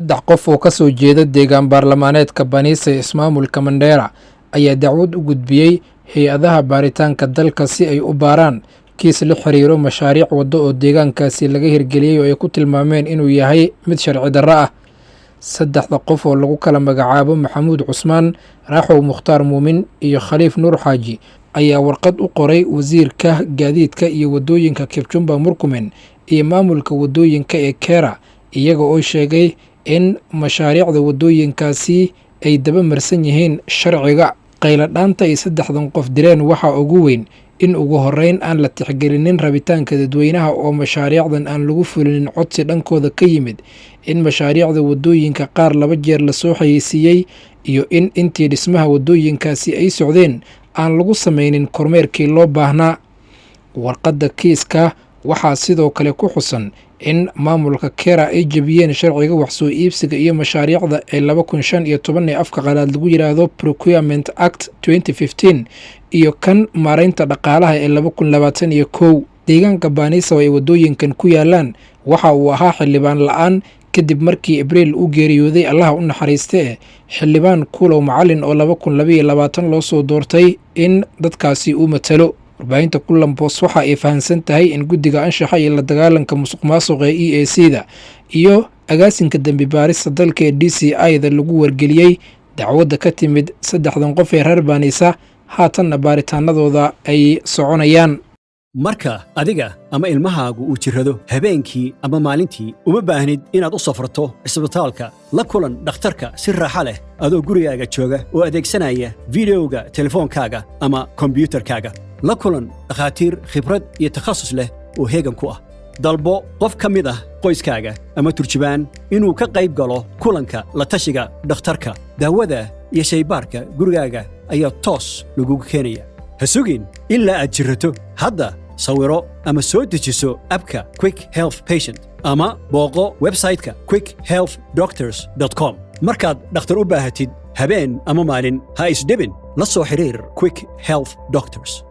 Saddex qof oo ka soo jeeda deegaan baarlamaaneedka Banisa ee ismaamulka Mandheera ayaa dacwad u gudbiyey hay-adaha baaritaanka dalka si ay u baaraan kiis la xiriiro mashaariic waddo oo deegaankaasi laga hirgeliyey oo ay ku tilmaameen inuu yahay mid sharci darro ah. Saddexda qof oo lagu kala magacaabo Maxamuud Cusmaan, Raaxow Mukhtaar Muumin iyo Khaliif Nuur Xaaji ayaa warqad u qoray wasiirka gaadiidka iyo waddooyinka Kipchumba Murkomen iyo maamulka waddooyinka ee KeRRA, iyaga oo sheegay in mashaariicda waddooyinkaasi ay daba marsan yihiin sharciga. Qayladhaanta ay saddexdan qof direen waxaa ugu weyn in ugu horreyn aan la tixgelinin rabitaanka dadweynaha oo mashaariicdan aan lagu fulinin codsi dhankooda ka yimid, in mashaariicda waddooyinka qaar laba jeer lasoo xayeysiiyey, iyo in intii dhismaha waddooyinkaasi ay socdeen aan lagu sameynin kormeerkii loo baahnaa. Warqadda kiiska waxaa sidoo kale ku xusan in maamulka KeRRA ay jebiyeen sharciga wax soo iibsiga iyo mashaariicda ee 2015 ee afka qalaad lagu yidhaahdo Procurement Act 2015 iyo kan maareynta dhaqaalaha ee 2021. Deegaanka Baanisa oo ay waddooyinkan ku yaalaan waxa uu ahaa xildhibaan la-aan kadib markii Abriil uu geeriyooday, Allaha u naxariiste eh, xildhibaan Kuulow Macalin oo 2022 loo soo doortay in dadkaasi uu matalo. Warbaahinta Kulan Post waxa ay fahamsan tahay in guddiga anshaxa iyo la dagaalanka musuq maasuqa ee EAC da iyo agaasinka dembi baarista dalka ee DCI da lagu wargeliyey dacwadda ka timid saddexdan qof ee reer Baanisa, haatanna baaritaanadooda ay soconayaan. Marka adiga ama ilmahaagu uu jirrado habeenkii ama maalintii, uma baahnid inaad u safarto cisbitaalka. La kulan dhakhtarka si raaxa leh adoo gurigaaga jooga oo adeegsanaya videoga telefoonkaaga ama kombiyuutarkaaga. La kulan dhakhaatiir khibrad iyo takhasus leh oo heegan ku ah. Dalbo qof ka mid ah qoyskaaga ama turjubaan inuu ka qayb galo kulanka la tashiga dhakhtarka. Daawada iyo shaybaarka gurigaaga ayaa toos lagugu keenaya. Ha sugin ilaa aad jirrato. Hadda sawiro ama soo dejiso app-ka Quick Health Patient ama booqo website-ka quickhealthdoctors.com. Markaad dhakhtar u baahatid habeen ama maalin, ha isdhibin, la soo xiriir Quick Health Doctors.